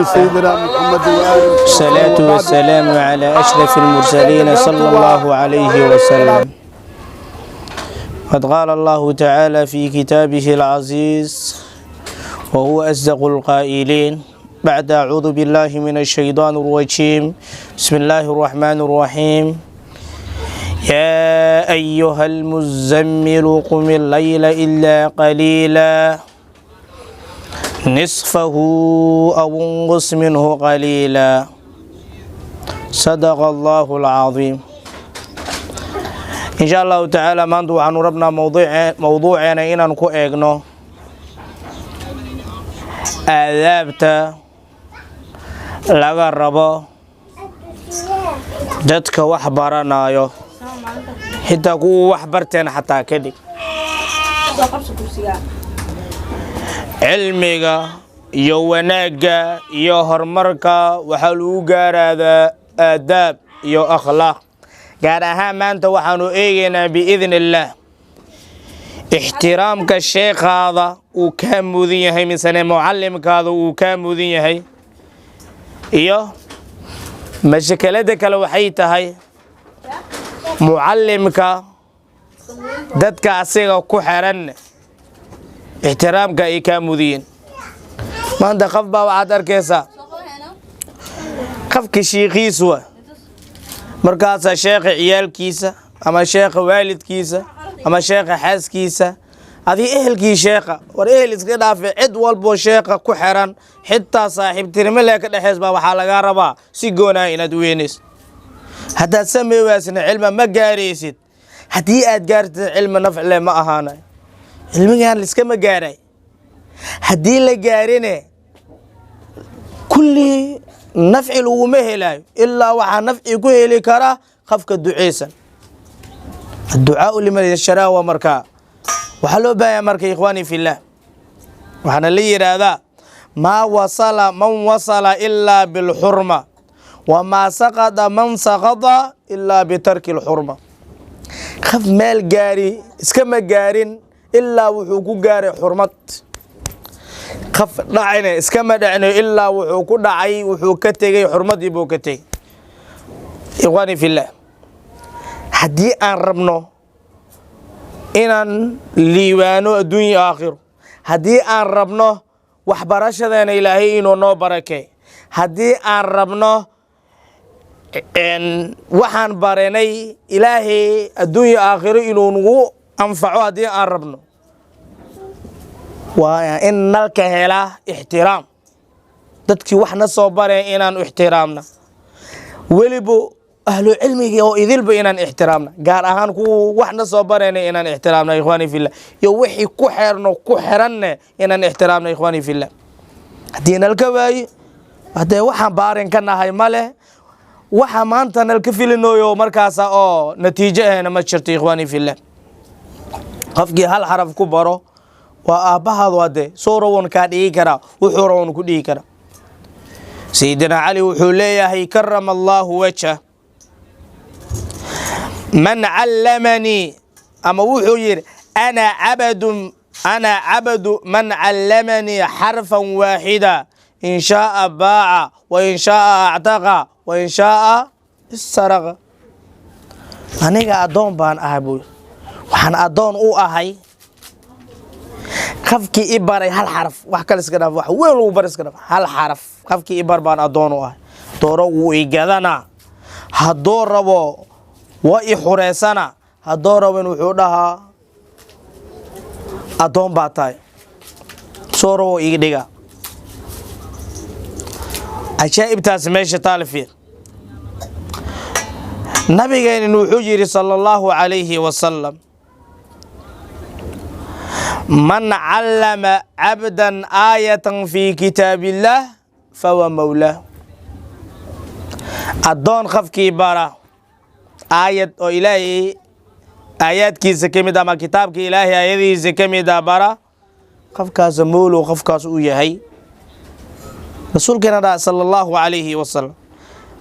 سيدنا محمد وآله. الصلاة والسلام على أشرف المرسلين صلى الله عليه وسلم. قد قال الله تعالى في كتابه العزيز وهو أصدق القائلين، بعد أعوذ بالله من الشيطان الرجيم، بسم الله الرحمن الرحيم: يا أيها المزمل قم الليل إلا قليلا، نصفه أو انقص منه قليلا. صدق الله العظيم. In sha Allahu tacaala, maanta waxaanu rabnaa mowduuceena inaan ku eegno aadaabta laga rabo dadka wax baranayo, xitaa kuwa wax barteen xataa kadhig. Cilmiga iyo wanaagga iyo horumarka waxaa lagu gaaraadaa aadaab iyo akhlaaq. Gaar ahaan maanta waxaanu eegaynaa, biidni illaah, ixtiraamka sheekhaada uu kaa mudan yahay misane mucallimkaada uu kaa mudan yahay. Iyo mashakelada kale waxay tahay mucallimka dadka asiga ku xiran ixtiraamka ay kaa mudiyiin. Maanta qof baa waxaad arkaysaa qofka shiikhiis wa markaasaa sheekha ciyaalkiisa ama sheekha waalidkiisa ama sheekha xaaskiisa, adii ehelkii sheekha, war ehel iska dhaafe, cid walboo sheekha ku xiran, xitaa saaxiibtinimo lee ka dhexeys baa waxaa lagaa rabaa si goonaa inaad weynayso. Haddaad samey waasna, cilma ma gaaraysid. Haddii aad gaartid, cilmi nafcle ma ahaanay. Cilmigan liskama gaaray. Haddii la gaarine, kullii nafci laguma helaayo, ilaa waxaa nafci ku heli karaa qofka duceysan. Adducaau liman yasharaa. Markaa waxaa loo baahanya marka, ikhwaani fillaah, waxaana la yidhaahdaa: maa wasala man wasala ilaa bilxurma, wamaa saqada man saqada ilaa bitarki lxurma. Qof meel gaari iskama gaarin ilaa wuxuu ku gaaray xurmad. Qof dhacine iskama dhacino ilaa wuxuu ku dhacay, wuxuu ka tegey xurmadii buu ka tegey. Ikhwaani fillaah, haddii aan rabno inaan liibaano adduunya aakhiro, haddii aan rabno waxbarashadeena Ilaahay inuu noo barakey, haddii aan rabno waxaan baranay Ilaahay adduunya aakhiro inuu nagu anfaco, haddii aan rabno, waa in nalka helaa ixtiraam. Dadkii wax na soo bareen inaan ixtiraamna, weliba ahlu cilmiga oo idilba inaan ixtiraamna, gaar ahaan kuwa wax na soo barayna inaan ixtiraamna, ikhwaani fillah, iyo wixii ku xeerno ku xiranne inaan ixtiraamna, ikhwaani fillah. Haddii nalka waayo, haddee waxaan baarin ka nahay male, waxa maanta nalka filinooyo markaasa oo natiijo ahna ma jirto, ikhwaani fillah. Qofkii hal xaraf ku baro waa aabbahaadu, hadde soo rawon kaa dhigi karaa, wuxuu rawon ku dhigi karaa. Sayidina Cali wuxuu leeyahay, karama Allaahu wajha, man callamanii, ama wuxuu yidhi: ana cabdu man callamanii xarfan waaxida, in shaaa baaca wa in shaaa actaqa wa in shaaa istaraqa. Aniga addoon baan ahay buu, waxaan addoon u ahay qafkii i baray hal xaraf. Wax kale iska dhaaf, wax weyn lagu bar iska dhaaf, hal xaraf qafkii i bar baan addoon u ahay. Dooro wuu i gadanaa, hadduu rabo waa i xureysana, hadduu rabin wuxuu dhahaa addoon baa tahay, soo rabo iga dhiga. Cajaa'ibtaas meesha taalifiir. Nabigeenin wuxuu yidhi, sala Allahu calayhi wasalam: man callama cabdan aayatan fi kitaab illaah fahuwa mawlaah. Addoon qofkii bara aayad oo Ilaahay aayaadkiisa ka mid ama kitaabka Ilaahay aayadihiisa ka mid a bara, qofkaas mowlow qofkaas uu yahay, rasuulkeena dhaha, sala Allahu calayhi wasalam.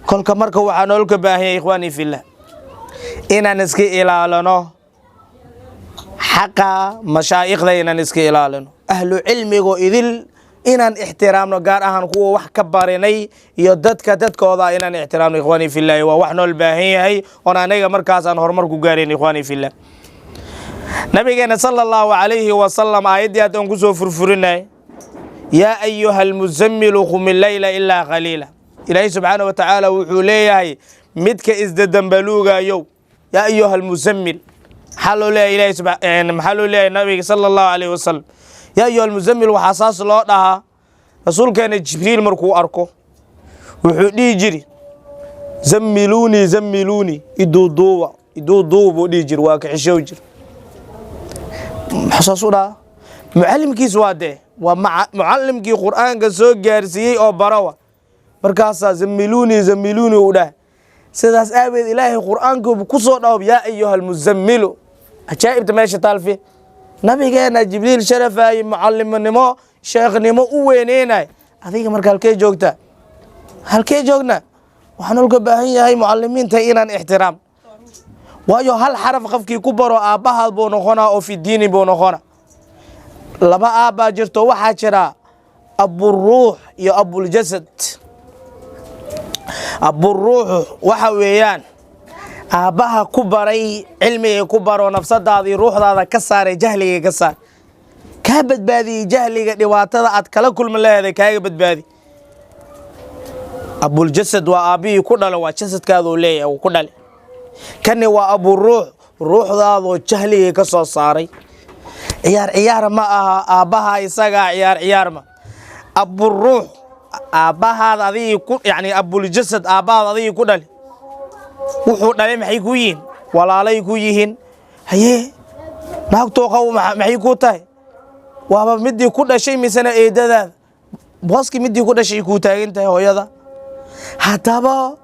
Kolka marka waxaa noolka baahanya, ikhwaani fillah, inaan iska ilaalino xaqa mashaa'ikhda, inaan iska ilaalino ahlu cilmigo idil. Inaan ixtiraamno, gaar ahaan kuwa wax ka barinay iyo dadka dadkooda inaan ixtiraamno, ikhwaani fillahi, waa wax nool baahan yahay oon anaga markaas aan horumar ku gaarayn, ikhwaani fillah. Nabigeena sala Allahu calayhi wasalam aayaddii haddaan kusoo furfurinay, "Yaa ayuha almuzammilu qum illayla ilaa qaliila." Ilaahay subxaana wa tacaala wuxuu leeyahay midka isdadambaluugayow, yaa ayuha almuzammil. Maxaa loo leeyahay Ilahay? Maxaa loo leeyahay nabiga sala Allahu calayhi wasalam "yaa ayuha almuzammil"? Waxaa saas loo dhahaa rasuulkeena Jibriil markuu arko wuxuu dhihi jiri, "Zammiluunii, zammiluunii, iduuduuba, iduuduuba," buu dhihi jiri. Waa kaxishow jir. Saas u dhahaa mucallimkiis waa dee waa mucallimkii Qur'aanka soo gaarsiiyey oo barawa. Markaasaa "Zammiluunii, zammiluunii" u dhah. Sidaas aaweed Ilaahay Qur'aankuubu ku soo dhawb, "Yaa ayuha almuzammilu." Ajaa'ibta meesha taalfi, nabigeena Jibriil sharafaayey, mucallimnimo, sheekhnimo u weyneynay. Adiga marka halkee joogtaa? Halkee joogna? Waxaan olka baahan yahay mucalimiinta inaan ixtiraam, waayo hal xaraf qofkii ku baro aabbahaad buu noqonaa oo fi diini buu noqona. Laba aabbaa jirto. Waxaa jira aburuux iyo abuljasad. Aburuuxu waxa weeyaan aabbaha ku baray cilmiga, ku baro nafsadaada iyo ruuxdaada, ka saaray jahliga, ka saar, kaa badbaadiyey jahliga, dhibaatada aad kala kulmi laheeday kaaga badbaadi. Abuljasad waa aabbihii ku dhalo, waa jasadkaaduu leeyahay uu ku dhale. Kani waa aburuux, ruuxdaadoo jahligii ka soo saaray. Ciyaar ciyaar ma aha aabbaha isagaa, ciyaar ciyaar ma. Aburuux aabbahaad adigii ku, yacni abuljasad aabbahaad adigii ku dhali, wuxuu dhalay maxay ku yihiin? Walaalay ku yihiin. Hayee, naagtoo qabo maxay ku tahay? Waaba midii ku dhashay misena eedadaada, booskii midii ku dhashay kuu taagan tahay hooyada. Haddaba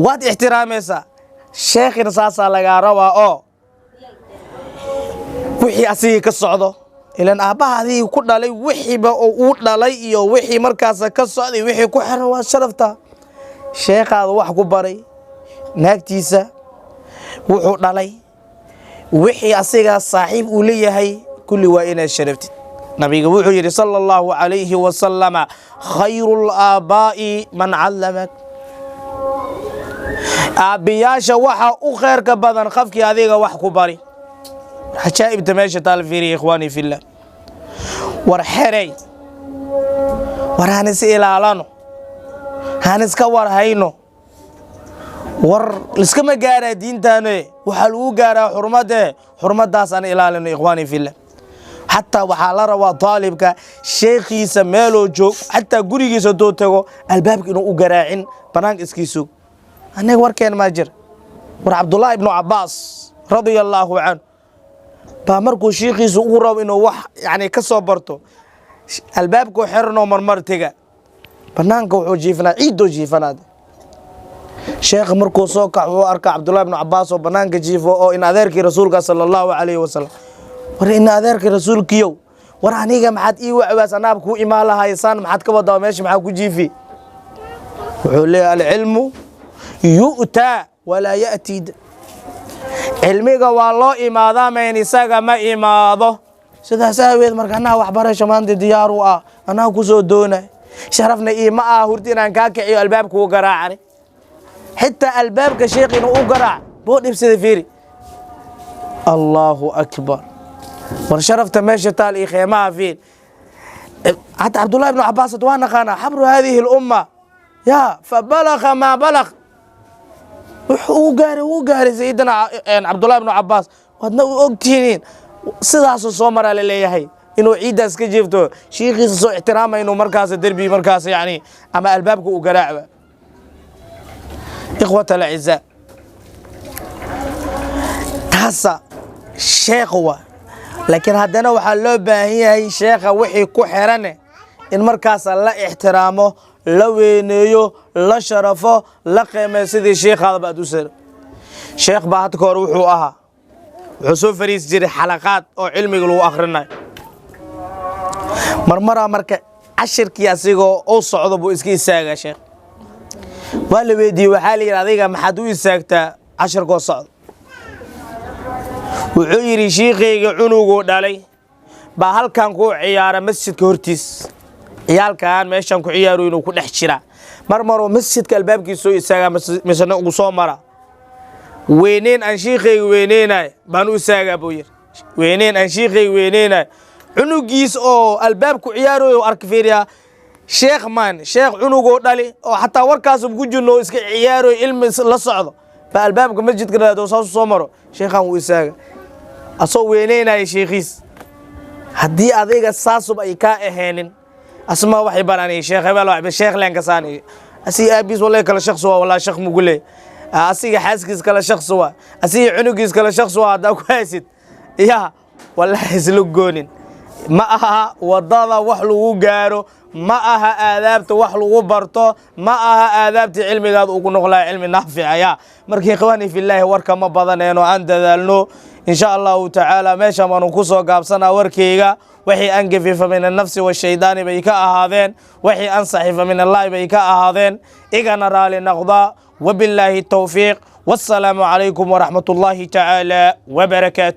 waad ixtiraamaysaa. Sheekhina saasaa lagaa rabaa oo wixii asigii ka socdo, ilan aabbaha adigii ku dhalay, wixiiba oo uu dhalay iyo wixii markaas ka socday, wixii ku xiran waa sharafta. Sheekhaada wax ku baray, naagtiisa, wuxuu dhalay, wixii asigaa saaxiib uu leeyahay, kulli waa inaad sharaftid. Nabiga wuxuu yidhi sala Allahu calayhi wasalama, "Khayru laabbaa'i man callamak." Aabbiyaasha waxa u khayrka badan qofkii adiga wax ku bari. Cajaa'ibta meesha taal fiiriya, ikhwaani fillah. War xerey, war han is ilaalano, han iska war hayno. War liskama gaaraa diintaane, waxaa lagu gaaraa xurmadee. Xurmadaas aan ilaalino, ikhwaani fillah. Xataa waxaa la rabaa daalibka sheekhiisa meeloo joog, xataa gurigiisa hadduu tago, albaabka inuu u garaacin, banaanka iskii sug. Annaga warkeen maa jira. War Cabdullaahi ibnu Cabbaas radia Allaahu canhu baa markuu shiikhiisu ugu rabo inuu wax yani ka soo barto, albaabkuu xiranoo marmar tega, banaanka wuxuu jiifanaa, ciiddoo jiifanaa. Sheekha markuu soo kax wuxuu arkaa Cabdullahi ibnu Cabbaas oo banaanka jiifo oo in adeerkii rasuulka sala Allahu calayhi wasalam. "War in adeerkii rasuulkiyow, war aniga maxaad ii wacwaas? Anaab kuu imaan lahay saan, maxaad ka wadaa meesha? Maxaa ku jiifi?" Wuxuu leeyahay, "Alcilmu yu'taa walaa ya'tii." Cilmiga waa loo imaadaa, mayn isaga ma imaado. Sidaas aaweed marka annaha waxbarasho maanta diyaar u ah, annaha ku soo doonay, sharafna iima ah hurti inaan kaa kiciyo, albaabka u garaacani. Xitaa albaabka sheekh inuu u garaac buu dhibsada. Fiiri, Allahu akbar. War sharafta meesha taal iyo qiimaha fiir. Xataa Cabdullahi ibnu Cabaas waa naqaanaa, xabru hadihi lumma ya fabalagha maa balagh, wuxuu uu gaaray wuu gaaray sayidina Cabdullahi ibnu Cabaas. Waadna u ogtihiin sidaasuu soo maraa la leeyahay inuu ciiddaas ka jiifto, shiikhiisa soo ixtiraama, inuu markaas derbi markaas yani ama albaabka uu garaacba. Ikhwat alacizaa, taasa sheekh wa. Laakiin haddana waxaa loo baahan yahay sheekha wixii ku xirane in markaas la ixtiraamo, la weyneeyo, la sharafo, la qiimeeyo, sidii sheikhaadaba aad u sar. Sheekh baa hadda ka hor wuxuu ahaa, wuxuu soo fariisi jiray xalaqaad oo cilmiga lagu akhrinayo. Marmaraa marka cashirkii asigoo u socdo buu iska istaagaa. Sheekh waa la weydiiyey, waxaa la yidhi, "Adiga maxaad u istaagtaa cashirkoo socdo?" Wuxuu yidhi, "Shiikhayga cunuguu dhalay Baa halkan ku ciyaara masjidka hortiis. Ciyaalkan meeshan ku ciyaaro inuu ku dhex jira, mar maroo masjidka albaabkiisa soo istaagaa, misena ugu soo mara. Weyneyn aan shiikhayga weyneynay baan u istaagaa, buu yidhi. Weyneyn aan shiikhayga weyneynay, cunugiis oo albaabku ciyaarayo arka. Fiiriyaa, sheekh maan, sheekh cunugoo dhali oo xataa warkaasub ku jirno oo iska ciyaarayo, ilmi la socdo baa albaabka masjidka dhado saasu soo maro. Sheekhan wuu istaaga asoo weyneynaya sheekhiis. Haddii adiga saasub ay kaa aheenin, asma waxay baraan sheekh hebel waxba sheekh leen kasaan, asiga aabiis wallahi kala shakhsi waa, wallahi sheekh mugu leey, asiga xaaskiis kala shakhsi waa, asiga cunugiis kala shakhsi waa. Haddaa ku haysid ya wallahi isla goonin. Ma aha wadada wax lagu gaaro, ma aha aadaabta wax lagu barto, ma aha aadaabta cilmigaada ugu noqlaa cilmi naafica ya. Marka ikhwaani filaahi, warka ma badaneen oo aan dadaalno, insha Allahu tacaala. Meeshan baanu ku soo gaabsanaa warkeyga. Wixii aan gefifa min annafsi washaydaani bay ka ahaadeen, wixii an saxifa min Allahi bay ka ahaadeen. Igana raali noqda. Wabilaahi towfiiq, wassalaamu calaykum waraxmat ullaahi tacaala wabarakaatu.